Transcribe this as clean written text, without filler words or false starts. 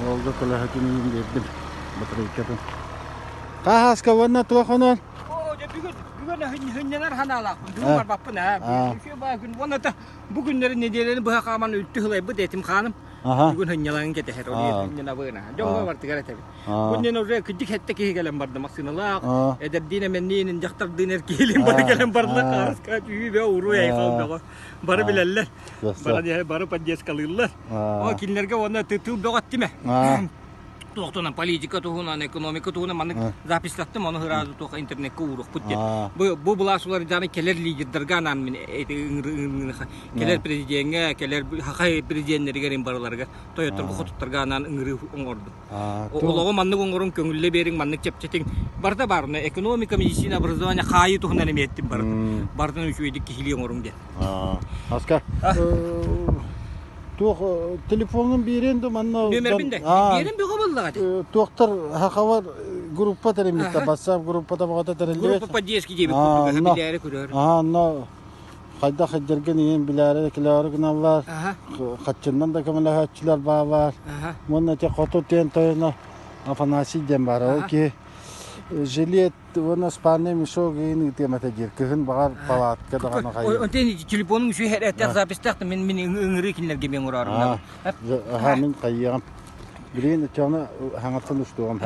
Уолга көлөһөтүн иһин биэрдим батарейкатын. Хааска уонна туох онон? Оо, дьэ бүгүн бүгүн хынньанар ханаалаахпын. Бүгүн барбаппын аа. Үчүгэй баа күн. Уонна та бу күннэри нэдиэлэни быһа хааман үлтү сылайбыт этим хааным. Бүгүн хынньалаҥын кэтэһэр. Ол хынньанабын. Дьоҥҥо бартыгар этэбин. Бу уже кырдьык хэттэ киһи кэлэн барда массыыналаах, эдэрдиин эмэнниин, дьахтардыын эр киһилиин бары кэлэн бардылар. Хааска түүбэ уруй айхал бөҕө. Бары билэллэр. Бары бары поддержкалыыллар. О кинилэргэ уонна тыл бөҕө эттиме. Туохтунан политика туһунан, экономика туһунан маннык записьтаттым, ону сразу туох интернекке ууруохпут диэн. Бу бу былаас уларыйдааны кэлэр лидердарга анаан мин кэлэр президеҥҥэ, кэлэр хахай президеннэригэр барыларыгар тойотторго хотуттарга анаан ыҥырыы оҥордум. Олоҕу маннык оҥорун көҥүллэ биэриҥ, маннык чэпчэтиҥ. Барыта баар, экономика, медицина, образование, хаайыы туһунан эмиэ эттим барытын. Барытын үчүгэйдик киһилии оҥоруҥ диэн. Аска, туох телефонун биэрэн да манна Нүөмэрбин да биэрэн бөҕө буоллаҕа ити. Туохтар хахавар группа тэриммиттэ, WhatsApp группата баҕата тэриллибит. Группа поддержки диэбит курдук, билээри көрөр. Аа, онно хайдах сылдьаргын иһин билээри килээри гыналлар, хаччыннан да көмөлөһөөччүлэр бааллар. Уонна ити хоту диэн тойоно Афанасий диэн баар. Ол киһи жилет уонна спальный мешок иһин ыытыам этэ диир. Кыһын баҕар палатка даҕаны хайыыр. Онтон телефонуҥ үчүгэй эрээттэх записьтаах мин мин ыҥырыы кинилэргэ мен ураарын. Аха мин хайыаҕым. Билигин оччоҕуна хаҥаттан устуоҕум.